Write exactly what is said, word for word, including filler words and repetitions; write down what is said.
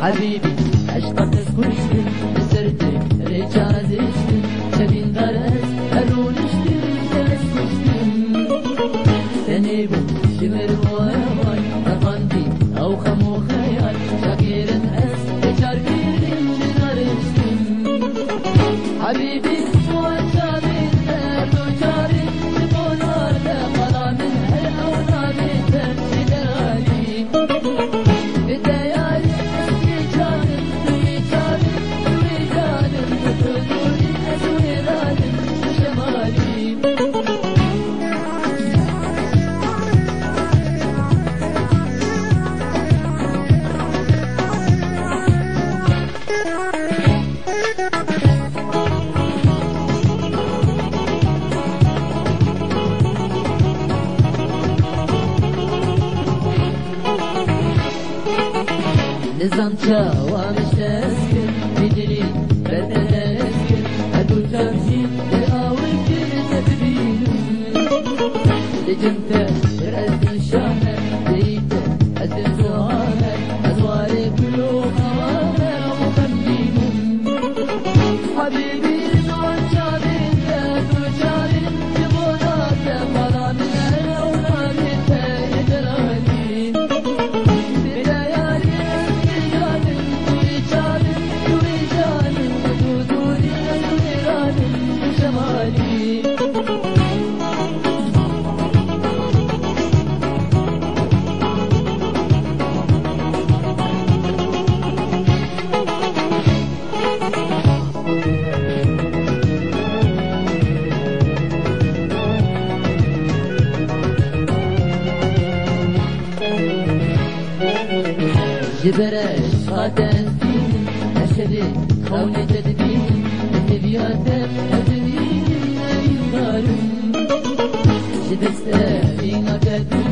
Hebîbî, eşqa te kuştin, li ser te rêça ez hiştin, şevîndar ez, her rûniştin, te ez kuştin. Tenê bû, şimir û heval, qefandî, ew xem û xeyal, şakêrin ez, tê çarkêrin, ji dar hiştin. Habîbî, wan çavên te, du çavên ji bo nate, bala min her ew navê te, ji deralî. Bi te yarî, ez wî canim, tu wî canim, tu wî canim, tu tu dûrî, ez wêranim, tu şemalî. Nizam çawa min ji te hez kir, vî dilî ber te derez kir, her du çav jî ber awir kir, te bibînim. Li cem te pir ez nîşane, bêyî te ez din suhane, ez warê gul û xeware û xemgîn im. Habîbî, zor çavên te, tu çavên ji bo nate, bala min ew navê te yê delalî. Bi te yarî ez wî canim, tu wî canim, tu wî canim, tu dûrî ez wêranim, tu şemalî. Ji ber eşqa te ez dînim, her şevê xewnê te dibînim, bi hêviya te ez dibînim, neyîndarim. Ji dest evîna te dûr